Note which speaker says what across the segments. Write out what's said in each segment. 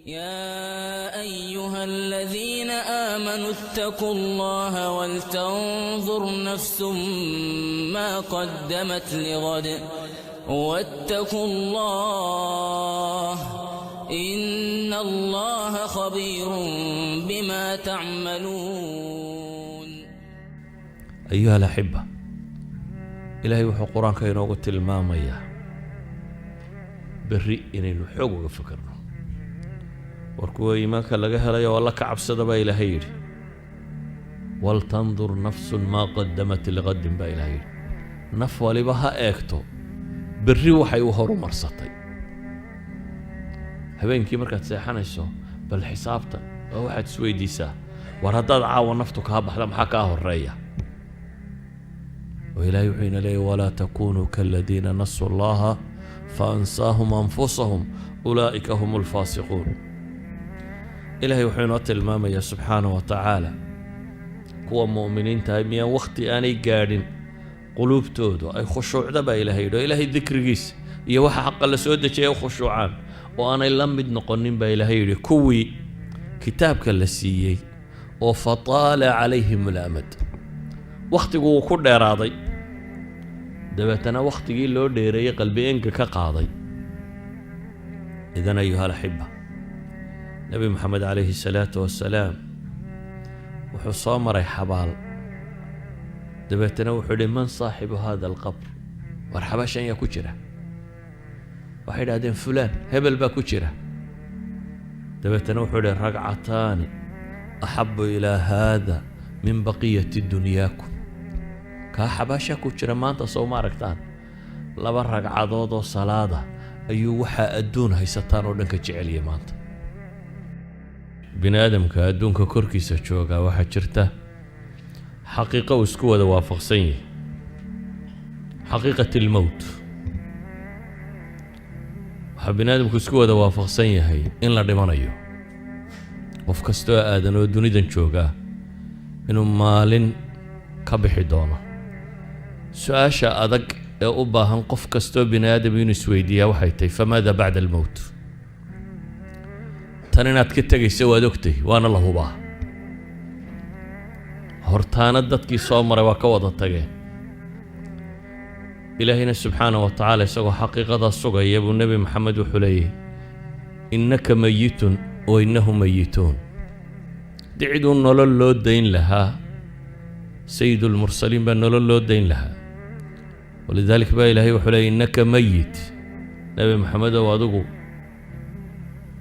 Speaker 1: يا أيها الذين آمنوا اتقوا الله ولتنظر نفس ما قدمت لغد واتقوا الله إن الله خبير بما تعملون.
Speaker 2: أيها الأحبة، Ilaahay wuxuu Qur-aanka inoogu tilmaamayaa berri inaynu xoog uga fikirno. War kuwa iimaanka laga helayo oo Alla ka cabsada, baa Ilaahay yidhi. ولتنظر نفس ما قدمت لغد, baa Ilahay yidhi. Naf waliba ha eegto berri waxay u horumarsatay. Habeenkii markaad seexanayso, bal xisaabta oo waxaad isweydiisaa: war haddaad caawa naftu kaa baxda, maxaa kaa horeeya? Oo Ilaahay wuxuu ina leeyahy: ولا تكونوا كالذين نسوا الله فأنساهم أنفسهم أولئك هم الفاسقون. Ilaahay wuxuu inoo tilmaamayaa subxaanahu wa tacaala kuwa mu'miniintahay miyaan wakhti aanay gaadhin quluubtoodu ay khushuucda, baa Ilahay yidhi, oo Ilaahay dikrigiisa iyo waxa xaqa la soo dejiyay u khushuucaan oo aanay la mid noqonin, baa Ilaahay yidhi, kuwii kitaabka la siiyey oo فطال عليهم الأمد, wakhtigu uu ku dheeraaday, dabeetana wakhtigii loo dheereeyey qalbi enga ka qaaday. إذن أيها الأحبة, Nebi Moxamed calayhi salaatu wasalaam wuxuu soo maray xabaal. Dabeetana wuxuu yidhi: من صاحب هذا القبر? War xabaashan yaa ku jira? Waxay idhahdeen: fulaan, hebel baa ku jira. Dabeetana wuxuu yidhi: ركعتان أحب إلى هذا من بقية دنياكم. Kaa xabaashaa ku jira maanta soo ma aragtaan? Laba ragcadood oo salaada ayuu waxaa adduun haysataan oo dhan ka jeceliyay maanta. Bini aadamka adduunka korkiisa joogaa waxaa jirta xaqiiqo uu isku wada waafaqsan yahay, حقيقة الموت. Waxaa bini aadamku isku wada waafaqsan yahay in la dhimanayo. Qof kastoo aadan oo dunidan joogaa inuu maalin ka bixi doono. Su-aasha adag ee u baahan qof kastoo bini aadam inuu isweydiiyaa waxay tahay: فماذا بعد الموت? Tan inaad ka tegaysa waad ogtay, waana la hubaa. Hortaana dadkii soo maray waa ka wada tageen. Ilaahayna subxaana wa tacaala isagoo xaqiiqadaa sugaya buu Nebi Maxamed wuxuu leeyahy: إنك ميت وإنهم ميتون. Dee ciduu nolol loo dayn lahaa, sayid ulmursaliin baa nolol loo dayn lahaa. ولذلك baa Ilaahay wuxuu leeyay: إنك ميت. Nebi Maxamedow, adigu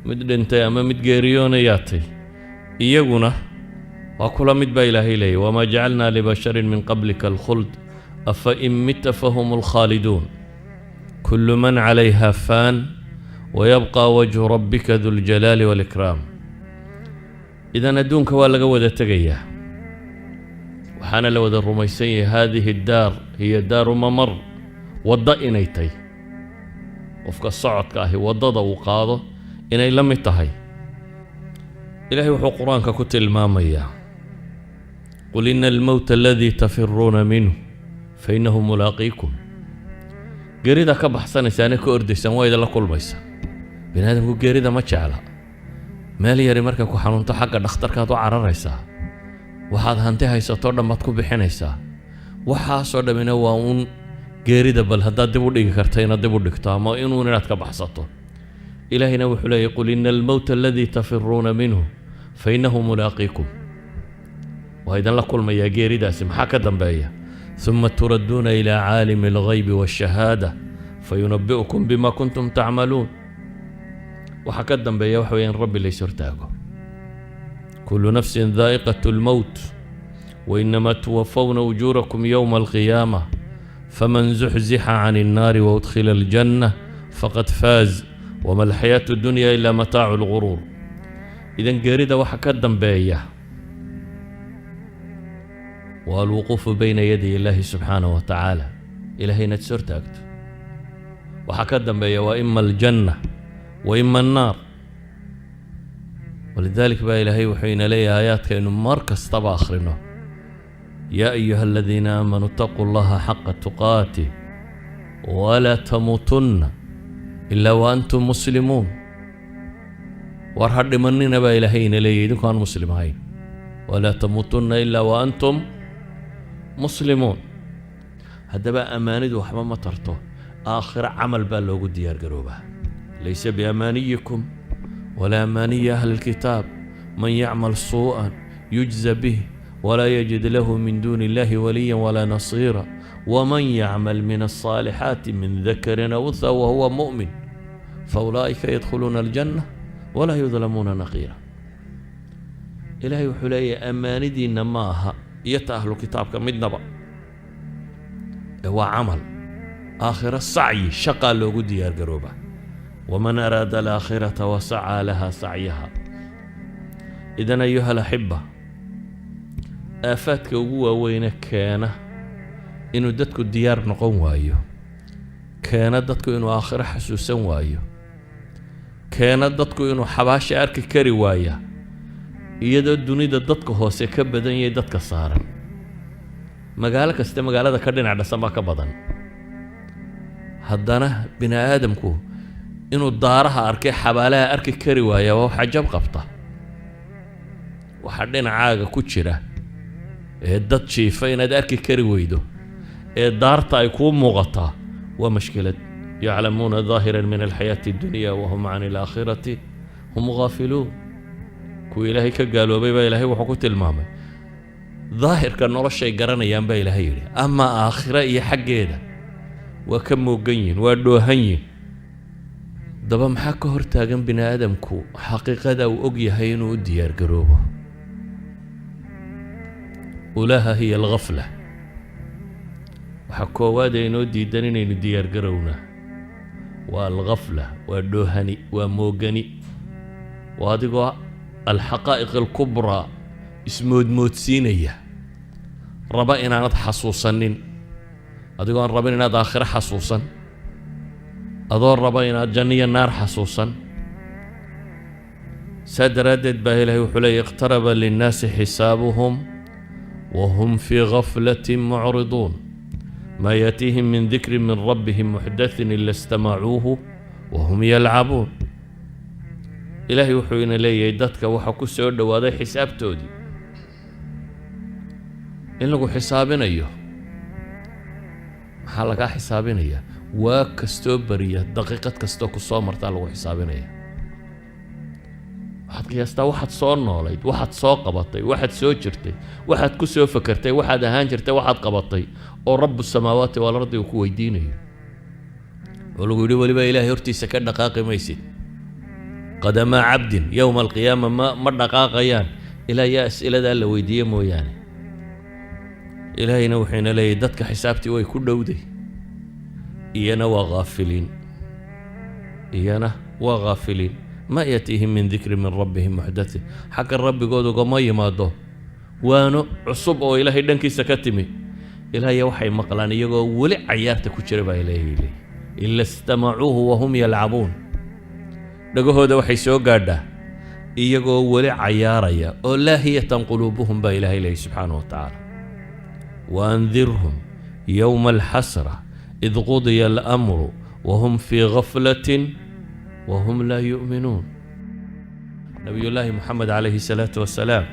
Speaker 2: mid dhintay ama mid geeriyoonayaatay, iyaguna waa kula mid, baa Ilaahay leeyay. وما جعلنا لبشر من قبلك الخلد أفإن مت فهم الخالدون. كل من عليها فان ويبقى وجه ربك ذو الجلال والإكرام. إذن adduunka waa laga wada tegayaa, waxaana la wada rumaysan yahay هذه الدار هي دار ممر, waddo inay tahy. Qofka socodka ahi waddada uu qaado inay la mid tahay. Ilaahay wuxuu Qur-aanka ku tilmaamayaa: قل إن الموت الذي تفرون منه فإنه ملاقيكم. Geerida ka baxsanaysaane ka ordaysaan waa idinla kulmaysa. Bini aadamku geerida ma jecla. Meel yari markay ku xanuunto, xagga dhakhtarkaad u cararaysaa, waxaad hanti haysatoo dhan baad ku bixinaysaa. Waxaasoo dhammina waa uun geerida bal haddaad dib u dhigi karta inaad dib u dhigto ama inuun inaad ka baxsato. Ilaahayna wuxuu leeyahy: قل إن الموت الذي تفرون منه فإنه ملاقيكم. Waa idinla kulmayaa geeridaasi. Maxaa ka dambeeya? ثم تردون إلى عالم الغيب والشهادة فينبئكم بما كنتم تعملون. Waxaa ka dambeeya waxa weya in Rabbi lays hortaago. كل نفس ذائقة الموت وإنما توفون أجوركم يوم القيامة فمن زحزح عن النار وأدخل الجنة فقد فاز وما الحياة الدنيا إلا متاع الغرور. إذن geerida waxa ka dambeeya waa الوقوف بين يدي الله سبحانه وتعالى, Ilahay inaad is hortaagto. Waxaa ka dambeeya waa إما الجنة وإما النار. ولذلك baa Ilaahay wuxuu ina leeyahay aayaadkaynu mar kastaba akhrino: يا أيها الذين آمنوا اتقوا الله حق تقاته ولا تموتن إلا وأنتم مسلمون. War ha dhimanina baa Ilaahay ina leeyahy idinku aan muslim ahayn. Walaa tamuutunna ilaa wa antum muslimuun. Haddaba ammaanidu waxba ma tarto, aakhiro camal baa loogu diyaar garoobaa. Laysa biamaaniyikum walaa amaaniyi ahli lkitaab, man yacmal suu'an yujza bih walaa yajid lahu min duuni illahi waliya walaa nasiira, waman yacmal min alصaalixaati min dakarin aw unthaa wahuwa mu'min faulaa'ika yadkhuluuna aljanna walaa yudlamuuna naqiira. Ilaahay wuxuu leeyahay ammaanidiinna ma aha iyo ta ahlu kitaabka midnaba, ee waa camal. Aakhiro sacyi, shaqaa loogu diyaar garoobaa. Waman araada alaakhirata wasacaa laha sacyaha. Idan, ayuha alaxiba, aafaadka ugu waaweyne keena inuu dadku diyaar noqon waayo, keena dadku inuu aakhiro xasuusan waayo, keena dadku inuu xabaasha arki kari waaya, iyadoo dunida dadka hoose ka badan yahay dadka saaran, magaalo kasta magaalada ka dhinac dhasan baa ka badan, haddana bini aadamku inuu daaraha arkay xabaalaha arki kari waaya waa wax cajab qabta. Waxaa dhinacaaga ku jira ee dad jiifa inaad arki kari weydo ee daarta ay kuu muuqataa waa mashkilad. Yaclamuuna daahiran min alxayaati addunya wahum can alaakhirati hum gaafiluun. Kuwa Ilaahay ka gaaloobay baa Ilaahay wuxuu ku tilmaamay daahirka noloshay garanayaan baa Ilaahay yidhi, ama aakhira iyo xaggeeda waa ka moogan yihin, waa dhoohan yihin. Daba maxaa ka hortaagan bini aadamku xaqiiqada uu og yahay inuu u diyaar garoobo? Ulaha hiya alghafla. Waxaa koowaad ee inoo diidan inaynu diyaar garownaa waa alghafla, waa dhoohani, waa moogani, waa adigoo alxaqaa'iq alkubraa ismoodmoodsiinaya, raba inaanad xasuusanin, adigoo aan rabin inaad aakhiro xasuusan, adoo raba inaad janno iyo naar xasuusan. Saa daraaddeed baa Ilaahay wuxuu leeyay: iqtaraba linnaasi xisaabuhum wahum fii gaflatin mucriduun, maa yaatiihim min dikrin min rabbihim muxdathin ila istamacuuhu wahum yalcabuun. Ilaahay wuxuu ina leeyahay dadka waxaa ku soo dhowaaday xisaabtoodii, in lagu xisaabinayo. Maxaa lagaa xisaabinayaa? Waa kastoo beriya, daqiiqad kastoo ku soo martaa lagu xisaabinaya. Waxaad qiyaastaa waxaad soo noolayd, waxaad soo qabatay, waxaad soo jirtay, waxaad ku soo fakertay, waxaad ahaan jirtay, waxaad qabatay, oo rabu samaawaati walardi uu ku weydiinayo, oo lagu yidhi weliba Ilaahay hortiisa ka dhaqaaqi maysid. Qadamaa cabdin yowma alqiyaama ma dhaqaaqayaan ilaa yaa as'iladaa la weydiiye mooyaane. Ilaahayna wuxuuna leeyahy dadka xisaabtii way ku dhowday, iyana waa ghaafiliin, iyana waa ghaafiliin. Maa yatiihim min dikrin min rabbihim muxdathin, xagga rabbigood ugama yimaado waano cusub oo Ilaahay dhankiisa ka timi, ilaahya waxay maqlaan iyagoo weli cayaarta ku jira baa Ilaahay leeyahy. Ila istamacuuhu wahum yalcabuun. Dhagahooda waxay soo gaadhaa iyagoo weli cayaaraya oo laahiyatan quluubuhum baa Ilaahay leeyahy subxaanahu wa tacaala. Waandirhum yowma alxasra id qudiya alamru wahum fii gaflatin wahum laa yu'minuun. Nabiyullaahi Moxamed calayhi salaatu wasalaam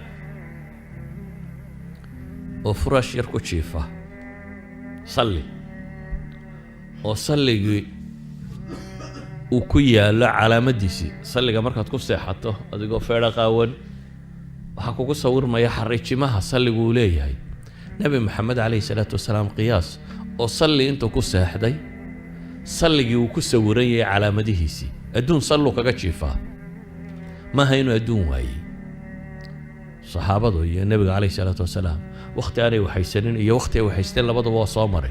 Speaker 2: oo furaash yar ku jiifa salli, oo salligii uu ku yaallo calaamaddiisii, salliga markaad ku seexato adigoo feedho qaawan waxaa kugu sawirmaya xariijimaha salligu uu leeyahay. Nebi Maxamed calayhi salaatu wasalaam, qiyaas, oo salli intuu ku seexday salligii uu ku sawiran yahay calaamadihiisii, adduun salluu kaga jiifaa. Maaha inuu adduun waayey. Saxaabadu iyo nebiga calayhi salaatu wasalaam wakhti aanay waxaysanin iyo wakhti ay waxaysteen labadaba waa soo maray,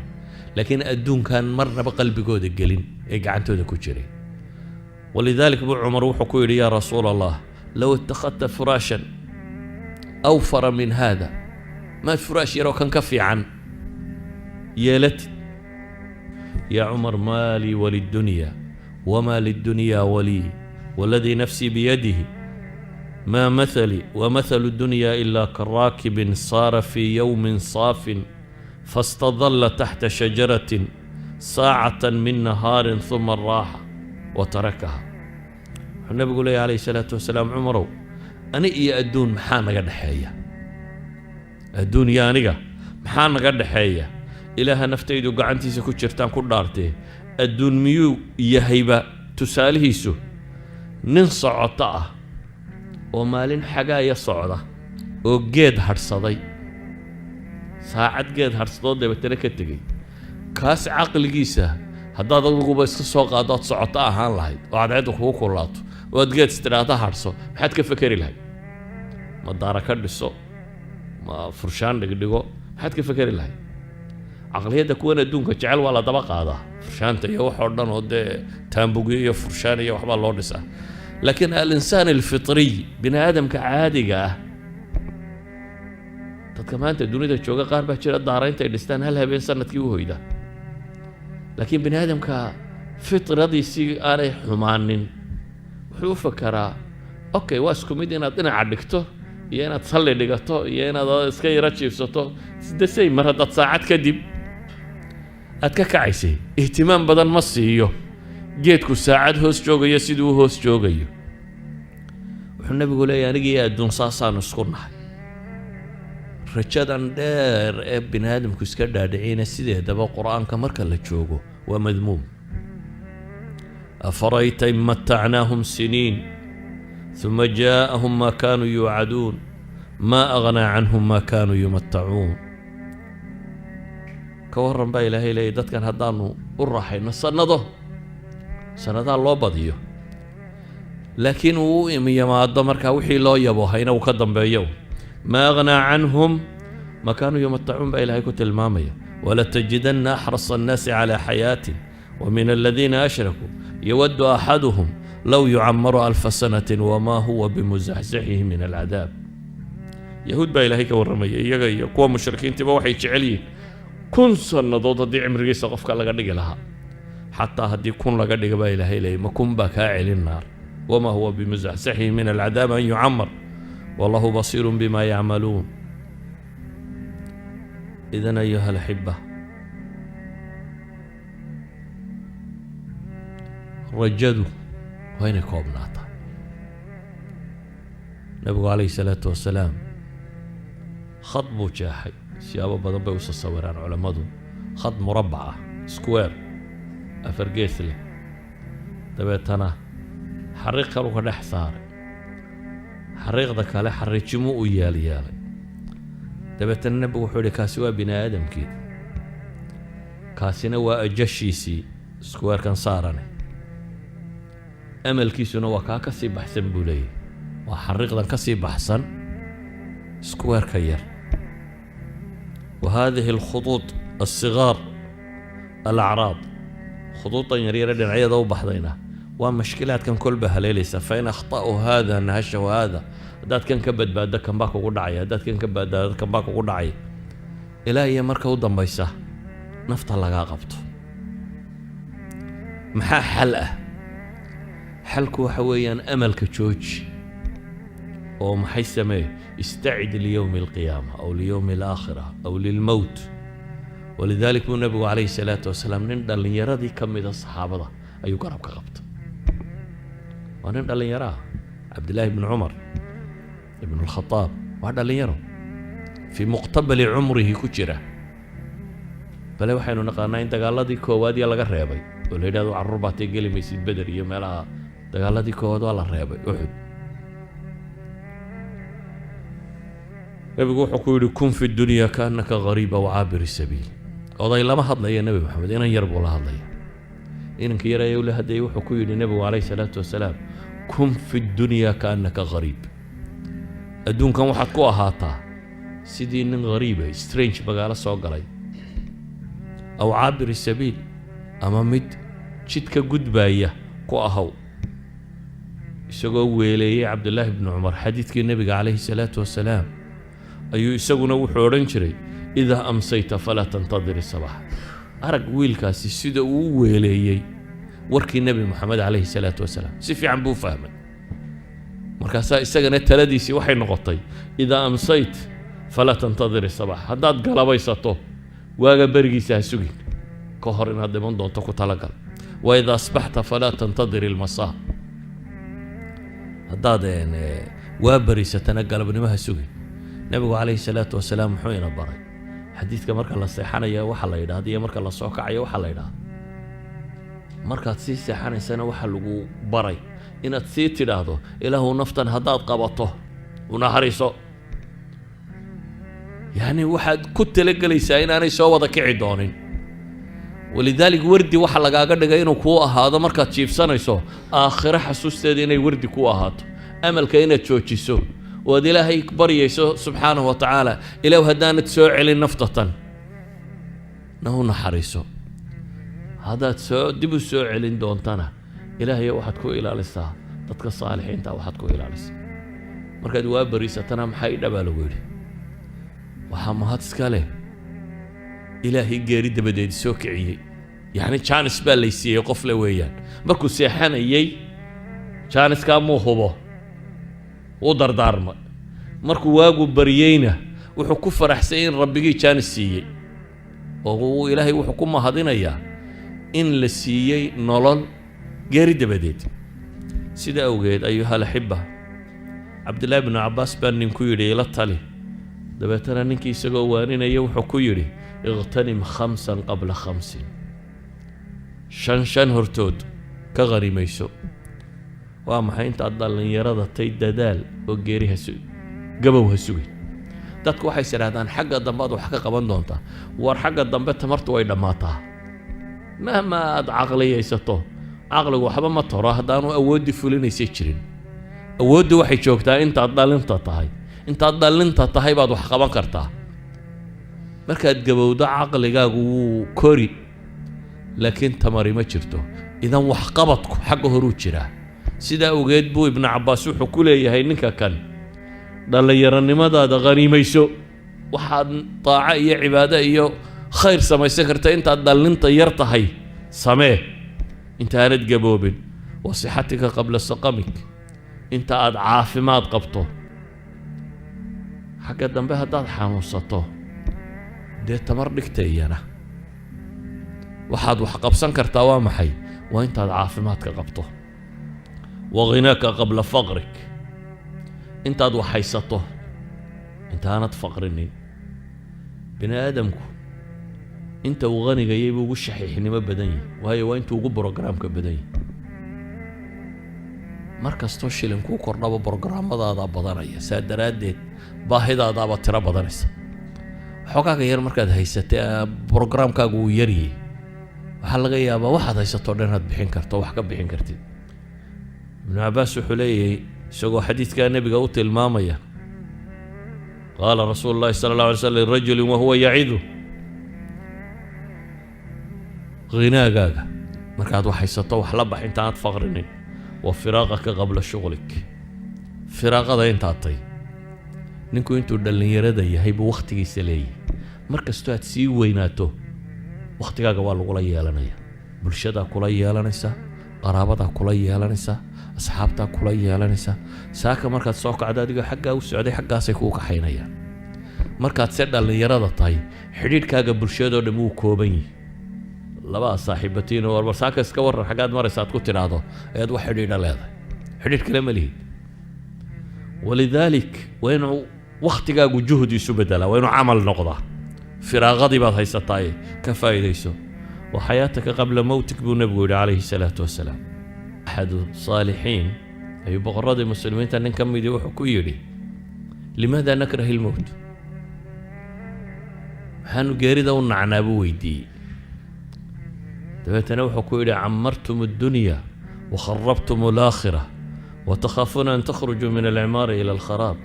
Speaker 2: laakiin adduunkan marnaba qalbigooda gelin ee gacantooda ku jiray. Walidaalik buu Cumar wuxuu ku yidhi: yaa rasuul Allah, low ittakhadta furaashan awfara min haada, maad furaash yaroo kan ka fiican yeelatid? Yaa Cumar, maa lii walidunya wamaa lidunyaa walii, waladii nafsii biyadihi ma mathalii wamathalu dunya ilaa karaakibin saara fii yowmin saafin fastadalla taxta shajaratin saacatan min nahaarin huma raaxa wa tarakaha. Wuxuu Nabigu leeyahy calayhi salaatu wasalaam: "Cumarow, ani iyo adduun maxaa naga dhexeeya? Adduun iyo aniga maxaa naga dhexeeya? Ilaaha naftaydu gacantiisa ku jirtaan ku dhaartee, adduun miyuu yahayba tusaalihiisu nin socoto ah oo maalin xagaaya socda oo geed hadhsaday, saacad geed hadhsadoo dabeetana ka tegey? Kaas caqligiisa haddaad adiguba iska soo qaado ood socoto ahaan lahayd oo cadceedda kugu kulaato oo aad geed istidhaahda hadhso, maxaad ka fekeri lahayd? Ma daara ka dhiso? Ma furshaan dhigdhigo? Maxaad ka fekeri lahayd?" Caqliyadda kuwan adduunka jecel waa la daba qaadaa furshaanta iyo wax oo dhan, oo dee taambugyo iyo furshaan iyo waxbaa loo dhisaa. Laakiin الإنسان الفطري, bini aadamka caadiga ah, dadka maanta dunida jooga qaar baa jira daara intay dhistaan hal habeen sanadkii u hoyda. Laakiin bini aadamka fitradiisii aanay xumaanin wuxuu u fakaraa, okay, waa isku mid inaad dhinaca dhigto iyo inaad salli dhigato iyo inaad iska yaro jiifsato the same. Mar haddaad saacad kadib aad ka kacaysay, ihtimaam badan ma siiyo geedku saacad hoos joogayo siduu u hoos joogayo. Wuxuu Nabigu leeyahy: "Aniga iyo adduun saasaanu isku nahay." Rajadan dheer ee bini aadamku iska dhaadhicina sideedaba Qur-aanka marka la joogo waa madmuum. أفرأيت إن متعناهم سنين ثم جاءهم ما كانوا يوعدون ما أغنى عنهم ما كانوا يمتعون. Ka warran baa Ilaahay leeyay, dadkan haddaanu u raaxayno sannado, sannadaa loo badiyo, laakiin uu u yimaado markaa wixii loo yaboohayna uu ka dambeeyo, ما أغنى عنهم ما كانوا يمتعون baa Ilaahay ku tilmaamaya. ولتجدن أحرص الناس على حياة ومن الذين أشركوا يود أحدهم لو يعمر ألف سنة وما هو بمزحزحه من العذاب. Yahuud baa Ilaahay ka warramaya. Iyaga iyo kuwa mushrikiintiiba waxay jecel yihiin 1000 sannadood haddii cimrigiisa qofka laga dhigi lahaa. Xataa haddii 1000 laga dhiga, baa Ilaahay leeyay, ma 1000 baa kaa celin naar? وما هو بمزحزحه من العذاب أن يعمر والله بصير بما يعملون. إذن أيها الأحبة, rajadu waa inay koobnaataa. Nabigu calayhi salaatu wasalaam khad buu jeexay. Siyaabo badan bay usoo sawiraan culammadu, khad murabbac ah, square afar gees leh, dabeetana xariiq kalu ka dhex saaray, xariiqda kale xariijimuu u yeelyeelay. Dabeetana Nebigu wuxuu yihi: "Kaasi waa bini aadamkii, kaasina waa ajashiisii, squarekan saarane. Amalkiisuna waa kaa ka sii baxsan," buu leeyahy, "waa xariiqdan ka sii baxsan squareka yar." وهذه الخطوط الصغار الأعراض, khuduudan yaryare dhinacyada u baxdayna waa mashkilaadkan kolba haleelaysa. فإن أخطأوا هذا نهشه هذا. Haddaad kan ka badbaado, kan baa kugu dhacaya. Haddaad kan ka badbaado, kan baa kugu dhacaya, ilaa iyo marka u dambaysa nafta lagaa qabto. Maxaa xal ah? Xalku waxa weeyaan amalka jooji oo maxay samee? استعد ليوم القيامة أو ليوم الآخرة أو للموت. ولذلك buu Nabigu calayhi salaatu wasalaam nin dhallinyaradii ka mida saxaabada ayuu garab ka qabtay. Waa nin dhallinyaro ah, Cabdillaahi bn Cumar ibn Alkhadaab, waa dhallinyaro في مقتبل عمره ku jira. Bale waxaynu naqaanaa in dagaaladii koowaad iyo laga reebay oo la yidhahdo: "Carruur baatay, geli maysid Beder iyo meelaha." Dagaaladii koowaad waa la reebay, Uxud. Nabigu wuxuu ku yidhi: "كن في الدنيا كأنك غريب أو عابر سبيل." Oday lama hadlaya Nebi Maxamed, inan yar buu la hadlaya. Inanka yar ayuu la hadlayay. Wuxuu ku yidhi Nebigu calayhi salaatu wasalaam: "كن في الدنيا كأنك غريب." Adduunkan waxaad ku ahaataa sidii nin ghariiba, strange, magaalo soo galay, أو عابر سبيل, ama mid jidka gudbaaya ku ahaw. Isagoo weeleeyey Cabdullaahi bnu Cumar xadiidkii Nebiga calayhi salaatu wasalaam, ayuu isaguna wuxuu odhan jiray: "إذا أمسيت فلا تنتظر الصباح." Arag wiilkaasi sida uu u weeleeyey warkii Nebi Moxamed calayhi salaatu wasalaam. Si fiican buu u fahmay. Markaasaa isagana taladiisii waxay noqotay: "إذا أمسيت فلا تنتظر الصباح." Haddaad galabaysato, waaga berigiisa ha sugin, ka hor inaad dhiman doonto ku talagal. "وإذا أصبحت فلا تنتظر المساء." Haddaad waa bariisatana, galabnimaha sugin. Nebigu calayhi salaatu wasalaam muxuu ina baray? Xadiidka marka la seexanaya waxa la yidhahda iyo marka la soo kacayo waxa la yidhahda. Markaad sii seexanaysana waxaa lagu baray inaad sii tidhaahdo: "Ilaahu, naftan haddaad qabato, u naxariiso." Yacni waxaad ku talagelaysaa inaanay soo wada kici doonin. Walidaalik, wardi waxa lagaaga dhigay inuu kuu ahaado markaad jiibsanayso aakhiro xasuusteeda, inay wardi kuu ahaato, amalka inaad joojiso oo aad Ilaahay baryayso subxaanahu wa tacaala: "Ilaah, haddaanad soo celin naftatan, na u naxariiso. Haddaad soo dib u soo celin doontana, Ilaahayo, waxaad ku ilaalisaa dadka saalixiinta, waxaad ku ilaalisaa." Markaad waa bariisatana maxay dhabaa lagu yidhi? Waxaa mahad iska leh Ilaahay geeri dabadeed soo kiciyey. Yacni jaanis baa lay siiyey qof le weeyaan. Markuu seexanayey jaaniskaa muu hubo, wuu dardaarmay. Markuu waagu baryeyna wuxuu ku faraxsay in Rabbigii jaanis siiyey, oo uu Ilaahay wuxuu ku mahadinayaa in la siiyey nolol geeri dabadeed. Sida awgeed, ayuha alaxiba, Cabdillahi bnu Cabbaas baa nin ku yidhi: "Ila tali." Dabeetana ninkii isagoo waaninaya wuxuu ku yidhi: "Iqtanim khamsan qabla khamsin." Shan shan hortood ka qanimayso. Waa maxay? Intaad dhallinyarada tay dadaal oo geeri ha su gabow ha sugin. Dadku waxay is idhahdaan xagga dambe aad wax ka qaban doontaa. War, xagga dambe tamartu way dhammaataa. Mahma aad caqliyaysato, caqligu waxba ma taro haddaanu awooddii fulinaysay jirin. Awooddu waxay joogtaa intaad dhalinta tahay. Intaad dhalinta tahay baad wax qaban kartaa. Markaad gabowdo, caqligaagu wuu kori, laakiin tamari ma jirto. Idan waxqabadku xagga horuu jiraa. Sidaa awgeed buu Ibnu Cabbaas wuxuu ku leeyahay ninka kan: dhallinyaronimadaada khaniimayso. Waxaad daaco iyo cibaado iyo khayr samaysan karta intaad dhallinta yar tahay samee, intaanad gaboobin. Wa sixatika qabla saqamik, inta aad caafimaad qabto. Xagga dambe haddaad xanuunsato, dee tamar dhigta iyana. Waxaad wax qabsan kartaa waa maxay? Waa intaad caafimaadka qabto. Wa ghinaaka qabla faqrik, intaad wax haysato, intaanad faqrinin. Bini aadamku inta uu qanigayay buu ugu shaxiixnimo badan yahay, waayo waa intuu ugu programka badan yahay. Mar kastoo shilin kuu kordhaba, programmadaadaa badanaya. Saa daraaddeed baahidaadaaba tiro badanaysa. Xoogaaga yar markaad haysatay, programkaagu wuu yaryay. Waxaa laga yaabaa waxaad haysato dhan inaad bixin karto, wax ka bixin kartid. Ibnu Cabbaas wuxuu leeyahay, isagoo xadiidkaa nebiga u tilmaamaya: qaala rasuulu llahi sala allahu alay slam lirajulin wahuwa yacidu: "Khinaagaaga, markaad wax haysato, wax la bax intaanad faqrinin. Wa firaaqaka qabla shughlik." Firaaqada intaad tay. Ninku intuu dhallinyarada yahay buu wakhtigiisa leeyahay. Mar kastoo aad sii weynaato, wakhtigaaga waa lagula yeelanaya. Bulshadaa kula yeelanaysa, qaraabadaa kula yeelanaysa, asxaabtaa kula yeelanaysa. Saaka markaad soo kacdo, adigoo xaggaa u socday, xaggaasay kuu kaxaynayaan. Markaad se dhallinyarada tahay, xidhiidhkaaga bulshadoo dhan wuu kooban yihi. Labaa saaxiibatiin oo warbar saaka iska warran, xaggaad maraysa aad ku tidhaahdo, ayaad wax xidhiidha leedahay. Xidhiidh kale ma lihid. Walidaalik, waa inuu wakhtigaagu juhdi isu bedelaa, waa inuu camal noqdaa. Firaaqadii baad haysataaye ka faa'iidayso. Wa xayaataka qabla mowtik, buu nebigu yidhi calayhi salaatu wasalaam. Axadu saalixiin ayuu boqorradii muslimiinta nin ka midii wuxuu ku yidhi: "Limaada nakrahi lmowt?" Maxaanu geerida u nacnaa, buu weydiiyey. Dabeetana wuxuu ku yidhi: "Camartum addunya wakharabtum alaakhira watakhaafuuna an takhrujuu min alcimaari ila alkharaab."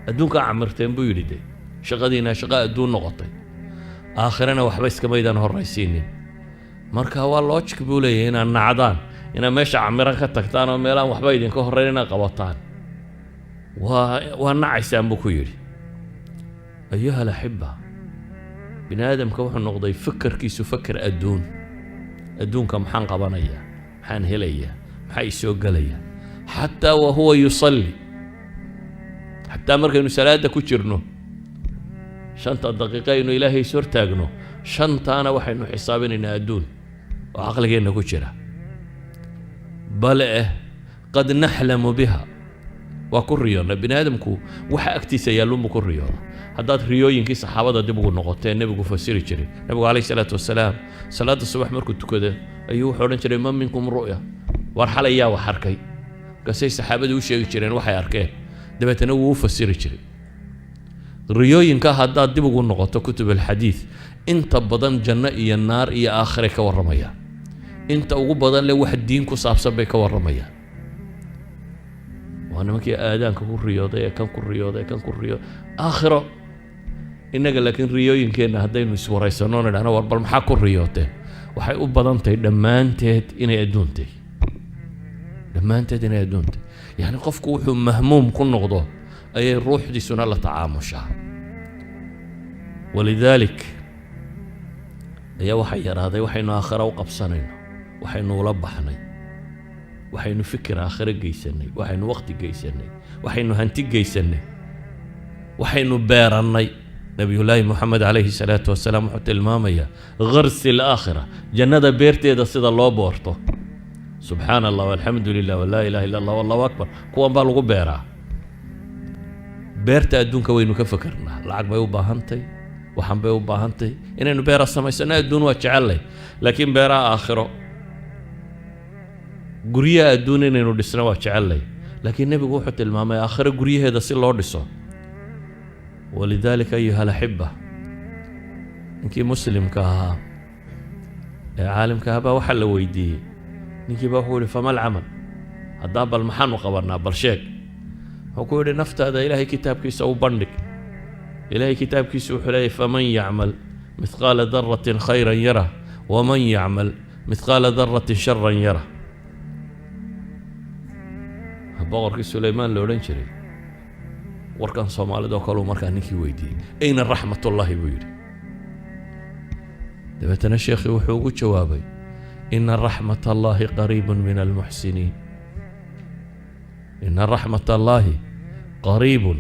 Speaker 2: Adduunkaa camirteen, buu yidhi, de shaqadiina shaqa adduun noqotay, aakhirana waxba iskamaydaan horraysiinin. Marka waa logic, buu leeyahay, inaad nacdaan inaad meesha camiran ka tagtaan oo meelaan waxba idinka horreyn inaad qabataan. Waa nacaysaan, buu ku yidhi. Ayuha alaxiba, bini aadamka wuxuu noqday fakarkiisu fakar adduun. Adduunka maxaan qabanayaa? Maxaan helayaa? Maxaa isoo gelaya? Xataa wa huwa yusalli, xataa markaynu salaada ku jirno, 5-ta daqiiqa aynu Ilaahay is hortaagno, shantaana waxaynu xisaabinaynaa adduun oo caqligeenna ku jira. Bal eh qad naxlamu biha. Waa ku riyoona. Bini aadamku waxa agtiisa yaalluunbu ku riyooda. Haddaad riyooyinkii saxaabada dib ugu noqotee nebigu fasiri jiray, nebigu calayhi salaatu wasalaam salaadda subax markuu tukado ayuu wuxuu odhan jiray: "Man minkum ru'ya?" War xalay yaa wax arkay? Markaasay saxaabadu u sheegi jireen waxay arkeen, dabeetana wuu u fasiri jiray riyooyinka. Haddaad dib ugu noqoto kutub alxadiid, inta badan janno iyo naar iyo aakhiray ka warramayaan. Inta ugu badan le wax diin ku saabsan bay ka warramayaan. Waa nimankii aadaanka ku riyooday ee kan ku riyooday, kan ku riyooday aakhiro. Innaga laakiin riyooyinkeenna haddaynu iswaraysanno, nidhahno: "War bal maxaa ku riyooteen?" waxay u badan tahay dhammaanteed inay adduuntay, dhammaanteed inay adduuntay. Yacni qofku wuxuu mahmuum ku noqdo ayay ruuxdiisuna la tacaamushaa. Walidaalik ayaa waxaa yaraaday waxaynu aakhiro u qabsanayno, waxaynu ula baxnay, waxaynu fikir aakhiro geysanay, waxaynu waqti geysanay, waxaynu hanti geysanay, waxaynu beerannay. Nabiyullaahi Moxamed calayhi salaatu wasalaam wuxuu tilmaamayaa gharsi alaakhira, jannada beerteeda sida loo boorto. Subxaana Allah, alxamdu lilah, walaa ilaha illa Allah, wallahu akbar, kuwan baa lagu beeraa. Beerta adduunka waynu ka fakernaa. Lacag bay u baahantay, waxaan bay u baahantay inaynu beera samaysano. Adduun waa jecellay, laakiin beeraha aakhiro, guryaha adduun inaynu dhisno waa jecellay, laakiin nebigu wuxuu tilmaamay aakhiro guryaheeda si loo dhiso. Walidaalika, ayuha alaxiba, ninkii muslimka ahaa ee caalimka ahaa baa waxaa la weydiiyey. Ninkii baa wuxuu yihi: "Fama alcamal?" Haddaa bal maxaanu qabanaa? Bal sheeg. Wuxuu ku yidhi: "Naftaada Ilaahay kitaabkiisa u bandhig. Ilaahay kitaabkiisa wuxuu leeyahy: faman yacmal mithqaala daratin khayran yarah, waman yacmal mithqaala daratin sharan yarah." Boqorkii Sulaymaan la odhan jiray warkan Soomaalida oo kale uu markaa ninkii weydiiyey: "Ayna raxmatullaahi?" buu yidhi. Dabeetana sheekhii wuxuu ugu jawaabay: "Ina raxmat allaahi qariibun min almuxsiniin, ina raxmat allaahi qariibun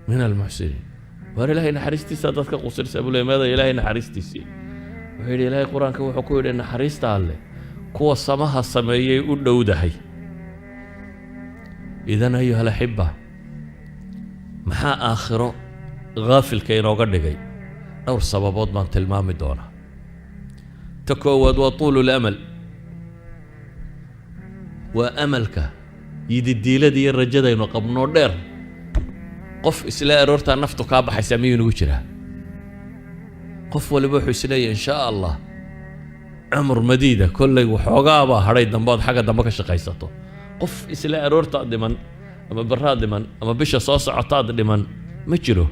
Speaker 2: min almuxsiniin." Waar Ilaahay naxariistiisa dadka qusirsa buu leey. Meeda Ilaahay naxariistiisii? Wuxuu yidhi: "Ilaahay Qur-aanka wuxuu ku yidhi naxariista Alleh kuwa samaha sameeyay u dhowdahay." Idan, ayuha alaxiba, maxaa aakhiro ghaafilka inooga dhigay? Dhowr sababood baan tilmaami doonaa. Ta koowaad waa tuulu lamal, waa amalka, yididiilada iyo rajadaynu qabnoo dheer. Qof isla aroortaa naftu kaa baxaysaa miyuu inagu jiraa? Qof waliba wuxuu isleeyahay: "In shaa Allah, cumur madiida kollay waxoogaabaa hadhay dambe ood xagga dambe ka shaqaysato." Qof isla aroortaad dhiman ama barraad dhiman ama bisha soo socotaad dhiman ma jiro.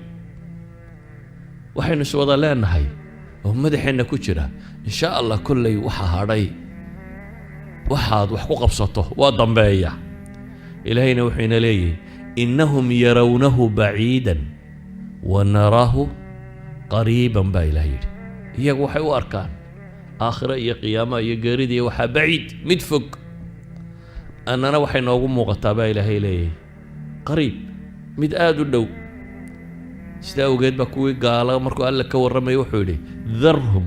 Speaker 2: Waxaynu is wada leenahay oo madaxeenna ku jira: "In shaa Allah, kollay waxa hadhay waxaad wax ku qabsato waa dambeeya." Ilaahayna wuxuu ina leeyahay: "Innahum yarawnahu baciidan wa naraahu qariiban," baa Ilaah yidhi. Iyagu waxay u arkaan aakhiro iyo qiyaamaha iyo geerida iyo waxaa baciid, mid fog. Annana waxay noogu muuqataa, baa Ilaahay leeyahay, qariib, mid aada u dhow. Sidaa awgeed baa kuwii gaala markuu Alle ka warramaya wuxuu yidhi: "Dharhum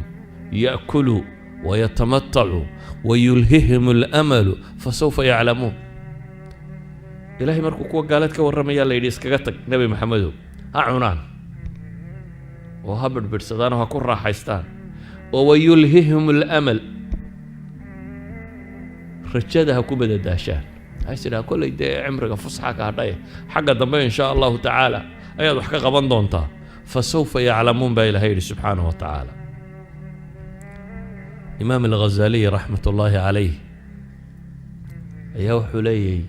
Speaker 2: ya'kuluu wayatamatacuu wayulhihim alamalu fasawfa yaclamuun." Ilaahay markuu kuwa gaaleed ka warramayaa la yidhi: "Iskaga tag, Nebi Maxamedow, ha cunaan oo ha bidhbidhsadaan oo ha ku raaxaystaan oo wayulhihim alamal, rajada ha ku madadaashaan." Waxay tidhaha kollay dee cimriga fusxa ka hadhaye, xagga dambe in shaa Allahu tacaala ayaad wax ka qaban doontaa. "Fasawfa yaclamuun," baa Ilahay yidhi subxaanahu wa tacaala. Imaam Alghazaaliy raxmat ullaahi calayh ayaa wuxuu leeyahay: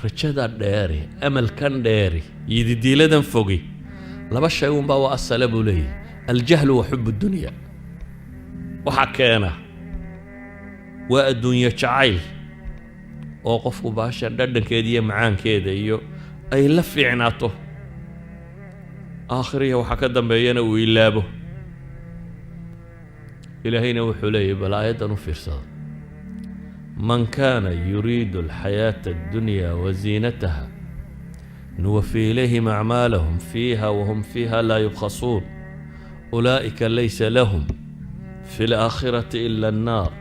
Speaker 2: rajada dheeri, amalkan dheeri, yididiiladan fogi, laba shay unbaa waa asala, buu leeyahay: aljahlu wa xub dunya. Waxaa keena waa adduunyo jacayl, oo qofku baashan dhadhankeeda iyo macaankeeda iyo ay la fiicnaato, aakhiriya waxaa ka dambeeyana uu ilaabo. Ilaahayna wuxuu leeyahy, bal aayaddan u fiirsada: "Man kana yuriidu alxayaata addunya waziinataha nuwafi ilayhim acmaalahum fiiha wahum fiiha laa yubkhasuun, ulaa'ika laysa lahum fi alaakhirati ila annaar,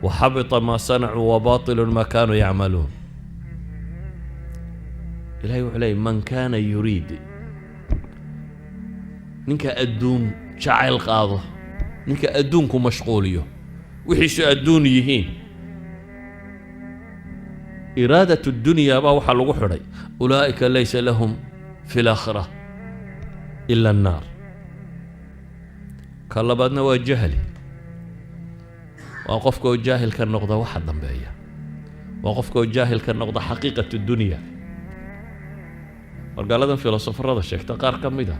Speaker 2: waxabita ma sanacuu wabaatilu ma kaanuu yacmaluun." Ilahay wuxuu leeyay: من كان يريد, ninka adduun jacayl qaado, ninka adduunku mashquuliyo, wixiisu adduun yihiin, إرادة الدنيا baa waxaa lagu xidhay: أولئك ليس لهم في الآخرة إلا النار. Ka labaadna waa jahli, waa qofka oo jaahil ka noqda waxa dambeeya, waa qofka oo jaahil ka noqda حقيقة الدنيا. Margaaladan filosofarada sheegta qaar ka mid a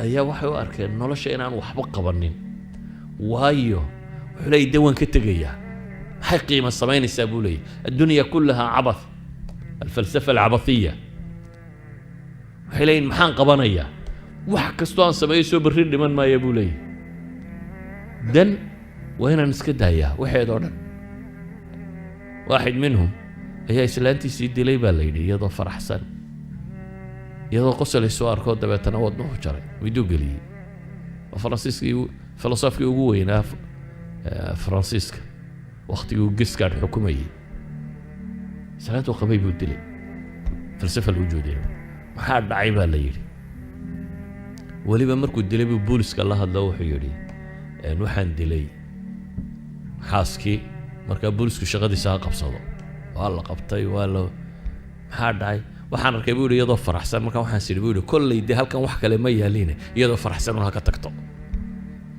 Speaker 2: ayaa waxay u arkeen nolosha inaan waxba qabanin, waayo wuxuu leeyay: de waan ka tegayaa, maxay qiimo samaynaysaa? Buu leeyay: الدنيا كلها عبث. الفلسفة العبثية. Waxay leeyihin: maxaan qabanayaa? Wax kastoo aan sameeyo soo berri dhiman maaya, buu leeyahy. Dan waa inaan iska daayaa waxeed oo dhan. واحد منهم ayaa islaantiisii dilay, baa la yidhi, iyadoo faraxsan, iyadoo qosolayso arkoo, dabeetana wadnuhu jaray, miduu geliyey. Waa Faransiiskii, filosofkii ugu weynaa Faransiiska waktigii Giscard xukumayey. Islaantuu qabay buu dilay. Falsafa الوجودية. Maxaa dhacay, baa la yidhi. Weliba markuu dilay buu booliska la hadlo, wuxuu yidhi: waxaan dilay xaaskii. Markaa boolisku shaqadiisa ha qabsado. Waa la qabtay, waa la maxaa dhacay? Waxaan arkay, buu yidhi, iyadoo faraxsan. Markaa waxaan sidhi, buu yidhi, kolley dee halkan wax kale ma yaaline, iyadoo faraxsan un ha ka tagto.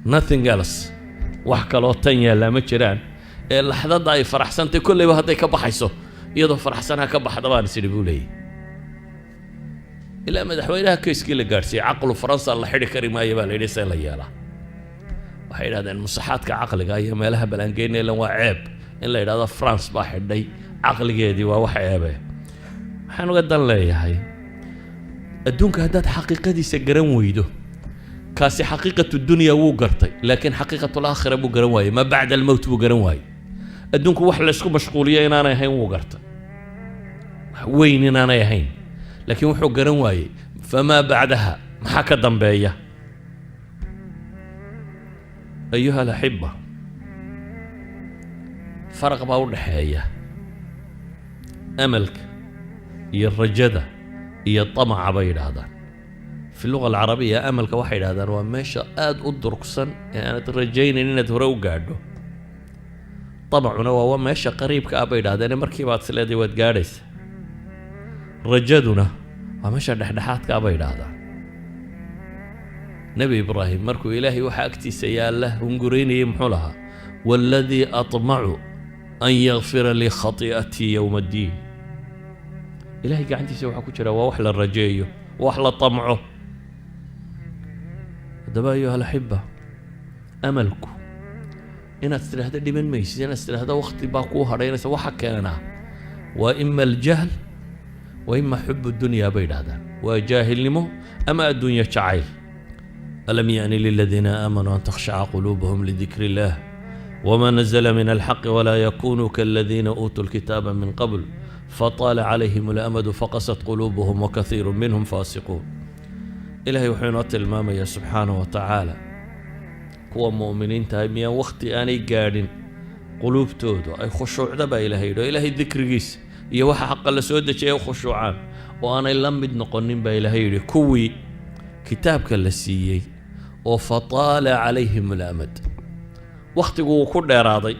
Speaker 2: Nothing else, wax kaloo tan yaallaa ma jiraan ee laxdadda ay faraxsantay, kolleyba hadday ka baxayso, iyadoo faraxsan ha ka baxda, baan is idhi, buu leeyahy. Ilaa madaxweynaha kayskii la gaadhsiiyey, caqlu Faransa la xidhi kari maayo, baa la yidhi. See la yeelaa? Waxay yidhahdeen musaxaadka caqliga iyo meelaha balaangeyna, ilan waa ceeb in la yidhahdo France baa xidhay caqligeedii, waa wax ceebe. Waxaan uga dan leeyahay, adduunka haddaad xaqiiqadiisa garan weydo, kaasi حقيقة الدنيا wuu gartay, laakiin حقيقة الآخرة buu garan waayey, ما بعد الموت buu garan waayey. Adduunku wax laysku mashquuliyo inaanay ahayn wuu gartay, wax weyn inaanay ahayn, laakiin wuxuu garan waayey فما بعدها, maxaa ka dambeeya. أيها الأحبة, faraq baa u dhaxeeya amalka iyo rajada iyo tamaca, bay yidhaahdaan في اللغة العربية. Amalka waxay yidhahdaan waa meesha aada u durugsan ee aanad rajaynayn inaad hore u gaadho. Tamacuna waa meesha qariibka ah, bay yidhahdeen, markiibaad is leedahay waad gaadhaysa. Rajaduna waa meesha dhexdhexaadka ah, bay yidhaahdaan. Nebi Ibraahim markuu Ilaahay waxa agtiisa yaalla hunguraynayay, muxuu lahaa? والذي أطمع أن يغفر لي خطيئتي يوم الدين. Ilahay gacantiisa waxaa ku jira waa wax la rajeeyo, wax la tamco. Haddaba, أيها الأحبة, amalku inaad tidhaahdo dhiman maysid, inaad tidhaahdo wakti baa kuu hadhaynaysa, waxa keenaa waa إما الجهل وإما حب الدنيا, bay yidhahdaan. Waa jaahilnimo ama adduunyo jacayl. ألم يأن للذين آمنوا أن تخشع قلوبهم لذكر الله وما نزل من الحق ولا يكونوا كالذين أوتوا الكتاب من قبل فطال عليهم الأمد فقست قلوبهم وكثير منهم فاسقون. Ilaahay wuxuu inoo tilmaamayaa subxaanahu wa tacaala kuwa mu'miniintahay miyaan wakhti aanay gaadhin quluubtoodu ay khushuucda, baa Ilahay yidhi, oo Ilaahay dikrigiisa iyo waxa xaqa la soo dejiyay u khushuucaan, oo aanay la mid noqonin, baa Ilaahay yidhi, kuwii kitaabka la siiyey oo فطال عليهم الأمد, wakhtigu wuu ku dheeraaday,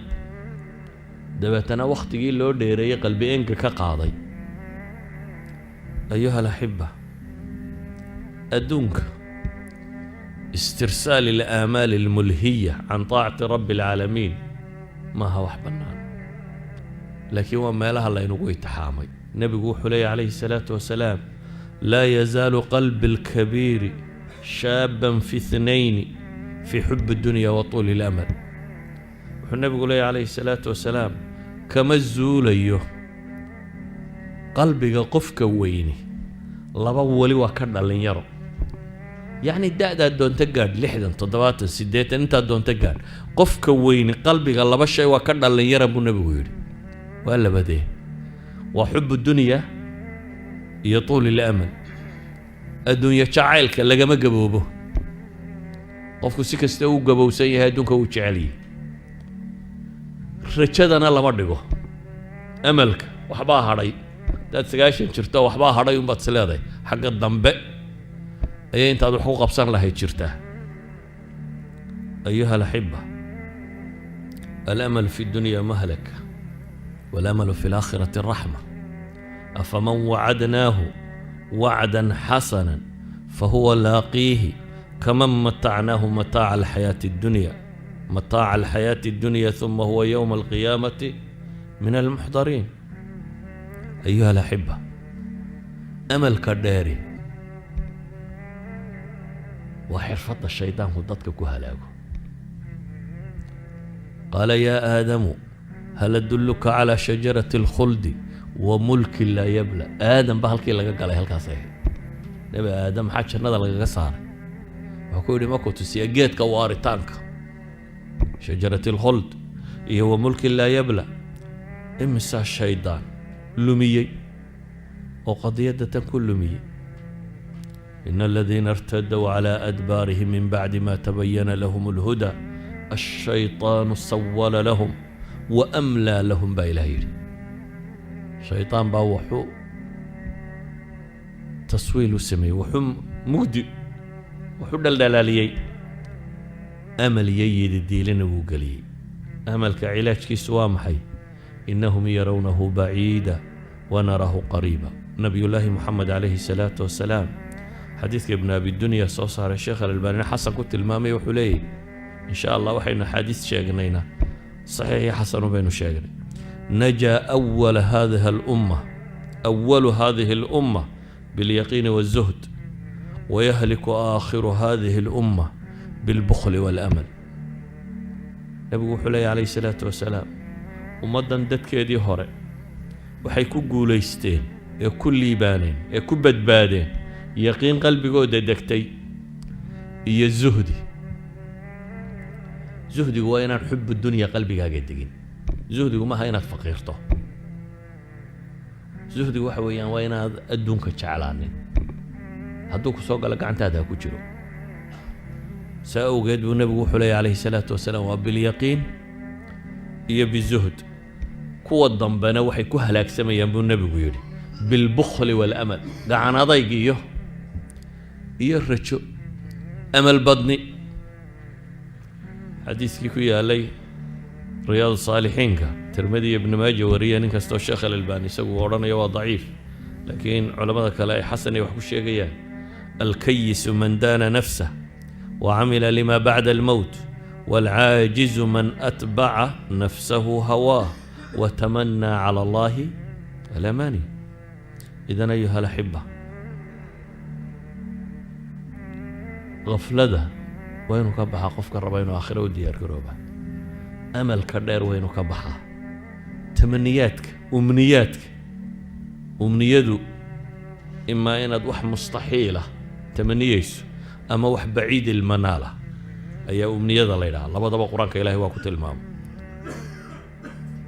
Speaker 2: dabeetana wakhtigii loo dheereeyey qalbi enga ka qaaday. أيها الأحبة, adduunka استرسال الآمال الملهية عن طاعة رب العالمين maaha wax bannaan, laakiin waa meelaha laynagu itixaamay. Nebigu wuxuu leeyahy calayhi الsalaatu wasalaam: لا يزال قلب الكبير شابا في اثنين، في حب الدنيا وطول الأمل. Wuxuu nebigu leeyahy calayhi الsalaatu wasalaam: kama zuulayo qalbiga qofka weyni laba, weli waa ka dhallinyaro. Yacni da-daad doonto gaadh, 60, 70, 80, intaad doonto gaadh, qofka weyni qalbiga laba shay waa ka dhallinyara, buu nebigu yidhi. Waa labadee? Waa حب الدنيا iyo طول الأمل. Adduunyo jacaylka lagama gaboobo. Qofku si kasta uu gabowsan yahay, adduunka wuu jecel yahay. Rajadana lama dhigo, amalka waxbaa hadhay. Hadaad 90 jirto, waxbaa hadhay unbaad is leedahay. Xagga dambe ayay intaad wax ku qabsan lahayd jirtaa. أيها الأحبة، الأمل في الدنيا مهلكة والأمل في الآخرة رحمة. أفمن وعدناه وعدا حسنا فهو لاقيه كمن متعناه متاع الحياة الدنيا متاع الحياة الدنيا ثم هو يوم القيامة من المحضرين. أيها الأحبة، amalka dheeri waa xirfadda shaydaanku dadka ku halaago. قال يا آدم هل أدلك على شجرة الخلد وملك لا يبلى. Aadam ba halkii laga galay halkaas ahayd. Nebi Aadam maxaa jannada lagaga saaray? Wuxuu ku yidhi, markuu tusiya geedka waaritaanka, شجرة الخلد iyo وملك لا يبلى. Imisaa shaydaan lumiyey oo qadiyadda tan ku lumiyey? إن الذين ارتدوا على أدبارهم من بعد ما تبين لهم الهدى الشيطان سول لهم وأملى لهم baa Ilaah yidhi. Shaydaan baa wuxuu taswiil u sameeyey, wuxuu mugdi wuxuu dhaldhalaaliyey, amal iyo yididiilina wuu geliyey. Amalka cilaajkiisu waa maxay? إنهم يرونه بعيدا ونراه قريبا. Nabiyullaahi Moxamed calayhi salaatu wasalaam, xadiidka Ibn Abi Dunya soo saaray, Sheekh Alalbaanina xasan ku tilmaamay, wuxuu leeyahy, in sha Allah waxaynu axaadiis sheegnayna saxiix iyo xasanu baynu sheegnay: نجا أول هذه الأمة أول هذه الأمة باليقين والزهد، ويهلك آخر هذه الأمة بالبخل والأمل. Nabigu wuxuu leeyahy calayhi salaatu wasalaam, ummaddan dadkeedii hore waxay ku guulaysteen ee ku liibaaneen ee ku badbaadeen yaqiin qalbigooda degtay iyo zuhdi. Zuhdigu waa inaan حب الدنيا qalbigaaga degin. Zuhdigu maaha inaad faqiirto. Zuhdigu waxa weeyaan waa inaad adduunka jeclaanin. Hadduu ku soo galo, gacantaada ha ku jiro. Saa awgeed buu nebigu wuxuu leeyahy calayhi salaatu wasalaam, waa باليقين iyo بالزهد. Kuwa dambena waxay ku halaagsamayaan buu nebigu yidhi بالبخل والأمل, gacan adayg iyo rajo, amal badni. Xadiiskii ku yaalay Riyaad Saalixiinka, Tirmidi iyo Ibnu Maaja wariya, nin kastoo Sheekh Alalbani isagu uu odhanayo waa daciif, laakiin culammada kale ay xasan ay wax ku sheegayaan: الكيس من دان نفسه وعمل لما بعد الموت، والعاجز من أتبع نفسه هواه وتمنى على الله الأماني. إذن أيها الأحبة، qaflada waa inuu ka baxaa qofka raba inuu aakhiro u diyaar garooba. Amalka dheer waa inuu ka baxaa, tamaniyaadka, umniyaadka. Umniyadu imaa inaad wax mustaxiila tamaniyeyso ama wax بعيد المنال ah ayaa umniyada la yidhaha. Labadaba Qur-aanka Ilahay waa ku tilmaamay.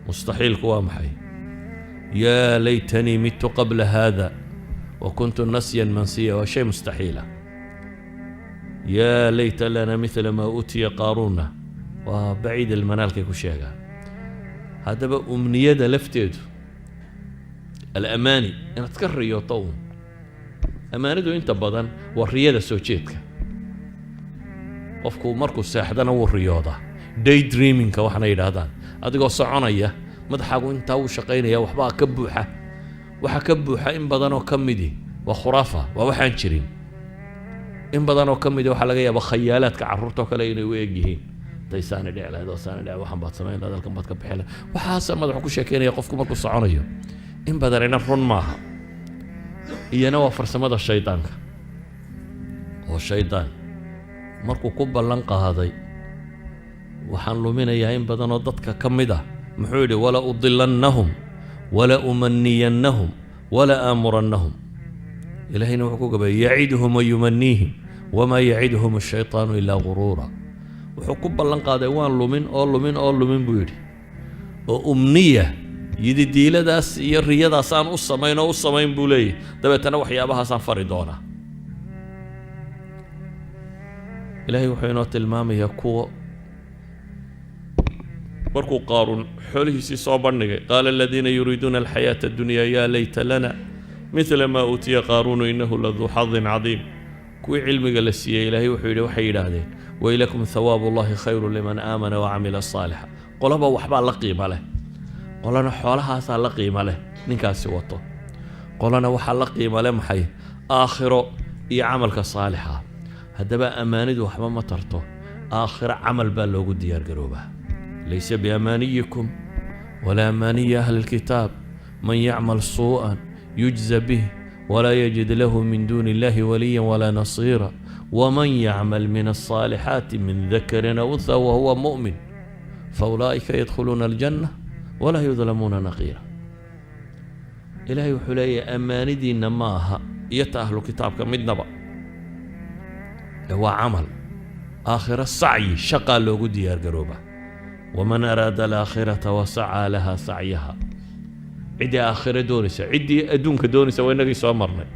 Speaker 2: Mustaxiilku waa maxay? يا ليتني مت قبل هذا وكنت نسيا منسيا, waa shay mustaxiila. يا ليت لنا مثل ما أوتي قارون waa بعيد المنال kay ku sheegaan. Haddaba umniyada lafteedu, الأماني, inaad ka riyooto uun. Amaanidu inta badan waa riyada soo jeedka. Qofku markuu seexdana wuu riyoodaa, day dreamingka waxaana yidhaahdaan. Adigoo soconaya, madaxaagu intaa wuu shaqaynaya, waxbaa ka buuxa. Waxa ka buuxa in badanoo ka midi waa khuraafa, waa waxaan jirin. In badanoo ka midi waxaa laga yaabaa khayaalaadka carruurtoo kale inay u eg yihiin. Day saani dhici lahayd oo saani dhici, waxan baad samayn lahayd, halkan baad ka bixi lahayd, waxaasa madaxu ku sheekeynaya qofku markuu soconayo. In badanina run maaha, iyana waa farsamada shaydaanka. Oo shaydaan markuu ku ballan qaaday, waxaan luminayaa in badanoo dadka ka mid ah, muxuu yidhi? ولأضلنهم ولأمنينهم ولآمرنهم. Ilahayna wuxuu ku gabayay: يعدهم ويمنيهم وما يعدهم الشيطان إلا غرورا. Wuxuu ku ballan qaaday, waan lumin oo lumin oo lumin buu yidhi, oo umniya, yididiiladaas iyo riyadaasaan u samayn oo u samayn buu leeyahy. Dabeetana waxyaabahaasaan fari doonaa. Ilaahay wuxuu inoo tilmaamayaa kuwa Markuu Qaaruun xoolihiisii soo bandhigay, قال الذين يريدون الحياة الدنيا يا ليت لنا مثل ما أوتي قارون إنه لذو حظ عظيم. Kuwii cilmiga la siiyey, Ilaahay wuxuu yidhi, waxay yidhaahdeen: ويلكم ثواب الله خير لمن آمن وعمل صالحا. Qolaba waxbaa la qiimo leh. Qolana xoolahaasaa la qiimo leh ninkaasi wato, qolana waxaa la qiimo leh maxay? Aakhiro iyo camalka saalixa. Haddaba ammaanidu waxba ma tarto, aakhiro camal baa loogu diyaargaroobaa. ليس بأمانيكم ولا أماني أهل الكتاب، من يعمل سوءا يجز به ولا يجد له من دون الله وليا ولا نصيرا، ومن يعمل من الصالحات من ذكر أو أنثى وهو مؤمن فأولئك يدخلون الجنة ولا يظلمون نقيرا. Ilaahay wuxuu leeyahay, ammaanidiinna ma aha iyo ta ahlu kitaabka midnaba, ee waa camal. Aakhiro sacyi, shaqaa loogu diyaargaroobaa. ومن أراد الآخرة وسعى لها سعيها. Ciddii aakhiro doonaysa, ciddii adduunka doonaysa waa inagii soo marnay: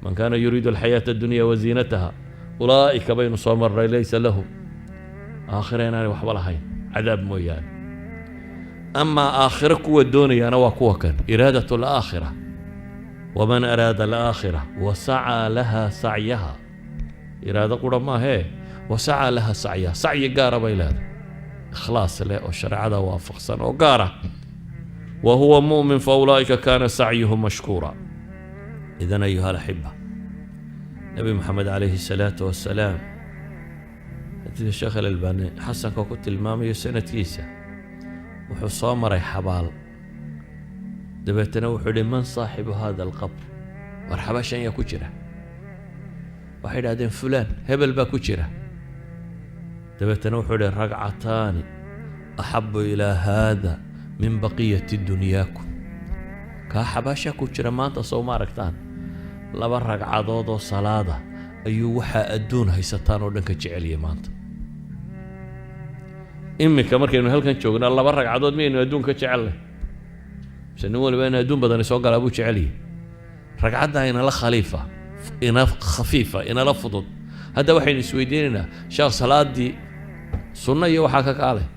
Speaker 2: من كان يريد الحياة الدنيا وزينتها أولئك baynu soo marnay ليس لهم aakhiro inaanay waxba lahayn, cadaab mooyaane. Amaa aakhiro kuwa doonayaana waa kuwa kan إرادة الآخرة. ومن أراد الآخرة وسعى لها سعيها. Iraado qura maahee, وسعى لها سعيها, sacyi gaara bay leedahay, ikhlaas leh oo shareecada waafaqsan oo gaara, وهو مؤمن فأولئك كان سعيهم مشكورا. إذن أيها الأحبة, Nebi Moxamed عليه الصلاة والسلام, xadiidka Sheekh Alalbani xasanka ku tilmaamayo sanadkiisa, wuxuu soo maray xabaal. Dabeetana wuxuu yidhi: من صاحب هذا القبر? War, xabaashan yaa ku jira? Waxay idhahdeen: fulaan, hebel baa ku jira. Dabeetana wuxuu yidhi: ركعتان أحب إلى هذا من بقية دنياكم. Kaa xabaashaa ku jira maanta soo ma aragtaan? Laba ragcadood oo salaada ayuu waxaa adduun haysataan oo dhan ka jeceliyay maanta. Iminka markaynu halkan joognaa, laba ragcadood miyaynu adduun ka jecelnay, mise nin waliba in adduun badani soo galaa buu jecelyahay? Ragcadda inala khaliifa, ina khafiifa, inala fudud. Hadda waxaynu isweydiinaynaa: sheekh, salaadii sunno iyo waxaa ka kaalay,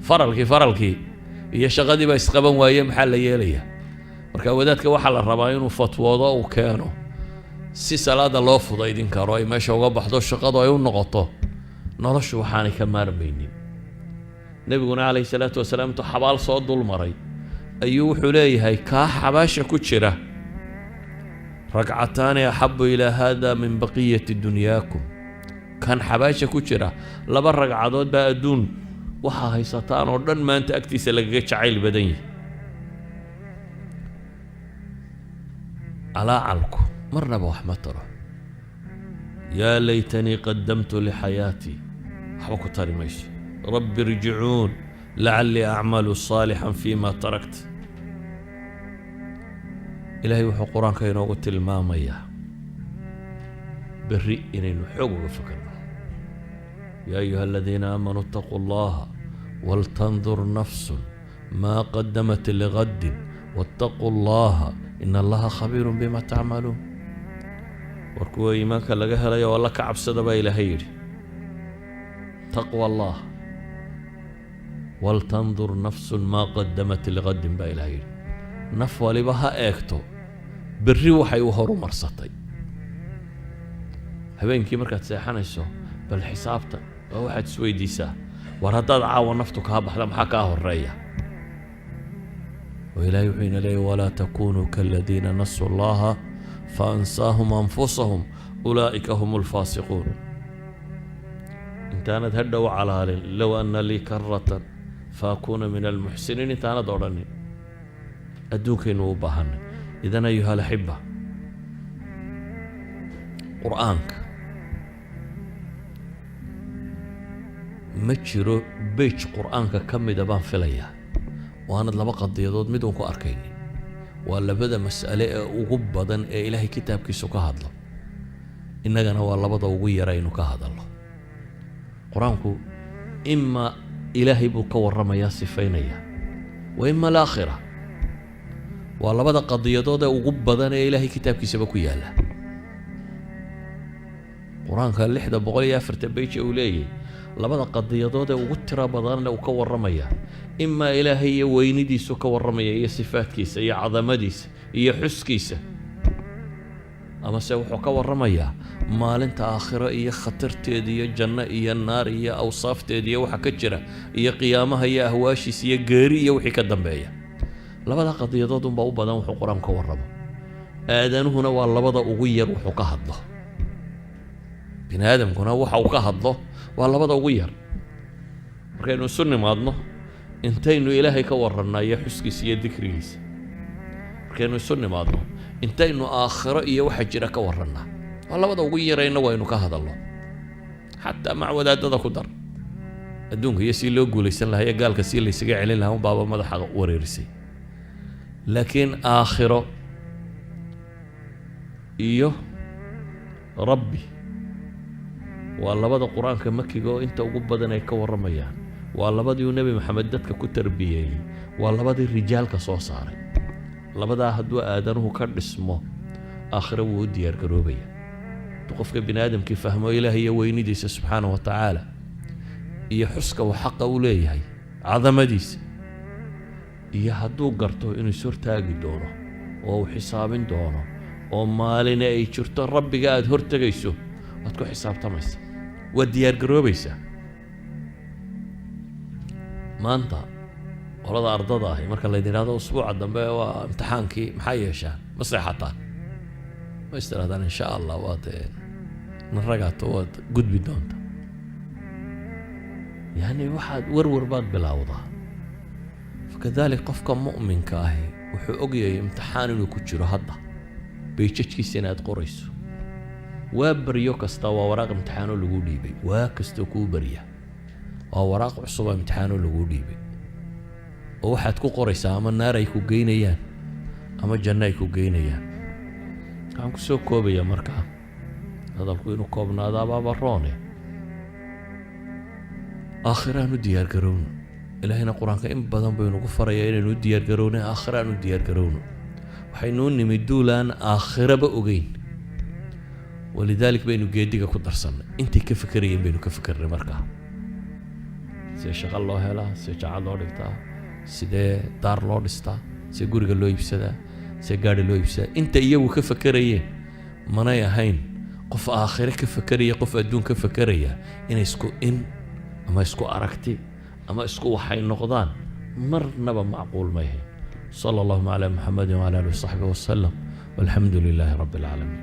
Speaker 2: faralkii iyo shaqadii baa isqaban waaye, maxaa la yeelayaa? Marka wadaadka waxaa la rabaa inuu fatwoodo, uu keeno si salaada loo fudaydin karo, ay meesha uga baxdo, shaqadu ay u noqoto noloshu waxaanay ka maarmaynin. Nebiguna عليه الصلاة والسلام intuu xabaal soo dul maray ayuu wuxuu leeyahay: kaa xabaasha ku jira, ركعتان أحب إلى هذا من بقية دنياكم. Kan xabaasha ku jira, laba ragcadood baa adduun waxaa haysataan oo dhan maanta agtiisa lagaga jacayl badan yahay. Calaacalku marnaba wax ma taro. يا ليتني قدمت لحياتي waxba ku tari mayso. رب ارجعون لعلي أعمل صالحا فيما تركت. Ilaahay wuxuu Qur-aanka inoogu tilmaamayaa berri inaynu xoog uga fakarno. يا أيها الذين آمنوا اتقوا الله ولتنظر نفس ما قدمت لغد واتقوا الله إن الله خبير بما تعملون. War, kuwa iimaanka laga helayo, alla ka cabsada baa Ilaahay yidhi. تقوى الله. ولتنظر نفس ما قدمت لغد baa Ilahay yidhi. Naf waliba ha eegto berri waxay u horumarsatay. Habeenkii markaad seexanayso, bal xisaabta waa waxaad isweydiisaa: war, haddaad caawa naftu kaa baxda, maxaa kaa horeeya? Oo Ilaahay wuxuu ina leeyahy: ولا تكونوا كالذين نسوا الله فأنساهم أنفسهم أولئك هم الفاسقون. Intaanad hadhow calaalin "لو أن لي كرة فأكون من المحسنين" intaanad odhanin, adduunkaynu u baahanay. إذن أيها الأحبة, Qur-aanka ma jiro page Qur-aanka ka mida baan filayaa oo aanad laba qadiyadood mid uun ku arkaynin. Waa labada mas'ale ee ugu badan ee Ilaahay kitaabkiisu ka hadlo, innagana waa labada ugu yaraynu ka hadalno. Qur-aanku ima Ilaahay buu ka warramayaa, sifaynaya, wa ima الآخرة. Waa labada qadiyadood ee ugu badan ee Ilaahay kitaabkiisaba ku yaalla. Qur-aanka 604 page uu leeyahay, Labada qadiyadood ee ugu tiro badanle uu ka warramaya, imaa Ilaahay iyo weynidiisu ka warramaya iyo sifaadkiisa iyo cadamadiisa iyo xuskiisa, amase wuxuu ka warramayaa maalinta aakhiro iyo khatarteeda iyo janno iyo naar iyo awsaafteeda iyo waxa ka jira iyo qiyaamaha iyo ahwaashiisa iyo geeri iyo wixii ka dambeeya. Labada qadiyadood unbaa u badan wuxuu Qur-aanku ka warramo. Aadanuhuna waa labada ugu yar wuxuu ka hadlo. Bini aadamkuna waxa uu ka hadlo waa labada ugu yar. Markaynu isu nimaadno, intaynu Ilaahay ka warrannaa iyo xuskiisa iyo dikrigiisa? Markaynu isu nimaadno, intaynu aakhiro iyo waxa jira ka warrannaa? Waa labada ugu yarayna waynu ka hadalno. Xataa mac wadaadada ku dar, adduunka iyo sii loo guulaysan lahaa iyo gaalka sii laysaga celin lahaa unbaaba madaxa wareerisay, laakiin aakhiro iyo Rabbi waa labada Qur-aanka makiga oo inta ugu badan ay ka warramayaan. Waa labadii uu Nebi Maxamed dadka ku tarbiyeeyey, waa labadii rijaalka soo saaray. Labadaa hadduu aadanuhu ka dhismo, aakhiro wuu u diyaar garoobaya. Hadduu qofka bini aadamkii fahmo Ilaah iyo weynidiisa subxaana wa tacaala iyo xuska uu xaqa u leeyahay, cadamadiisa, iyo hadduu garto inuu is hortaagi doono oo uu xisaabin doono oo maalina ay jirto Rabbiga aada hortegayso, waad ku xisaabtamaysa, waad diyaar garoobaysaa. Maanta qolada ardada ahi, marka laydin idhahdo usbuuca dambe waa imtixaankii, maxaa yeeshaan? Ma seexataan? Ma is tirahdaan insha Allah waad naragaato, waad gudbi doonta? Yani waxaad warwar baad bilowdaa. Fakadalik qofka mu'minka ahi wuxuu ogyahay imtixaan inuu ku jiro hadda, pages-kiisa inaad qorayso. Waa baryo kasta waa waraaq imtixaanoo lagu dhiibay. Waa kastoo kuu barya waa waraaq cusuboo imtixaanoo lagu dhiibay, oo waxaad ku qoraysaa ama naar ay ku geynayaan ama janno ay ku geynayaan. Waxaan ku soo koobayaa markaa, hadalku inuu koobnaadaabaaba roone, aakhiraan u diyaar garowno. Ilaahayna Qur-aanka in badan buu inugu farayaa inaynu u diyaar garowno. Aakhiraan u diyaar garowno. Waxaynuu nimi duulaan aakhiraba ogeyn, walidaalik baynu geediga ku darsannay. Intay ka fekerayeen baynu ka fikernay. Markaa see shaqo loo helaa? See jaamacad loo dhigtaa? Sidee daar loo dhistaa? See guriga loo iibsadaa? See gaadhi loo iibsadaa? Inta iyagu ka fekerayeen manay ahayn qof aakhire ka fekeraya, qof adduun ka fekeraya inay isku in ama isku aragti ama isku waxay noqdaan marnaba macquul may ahayn. Sala allahuma calaa Muxamedin wcala alihi wasaxbihi wasalam, walxamdu lilaahi rabbi alcaalamiin.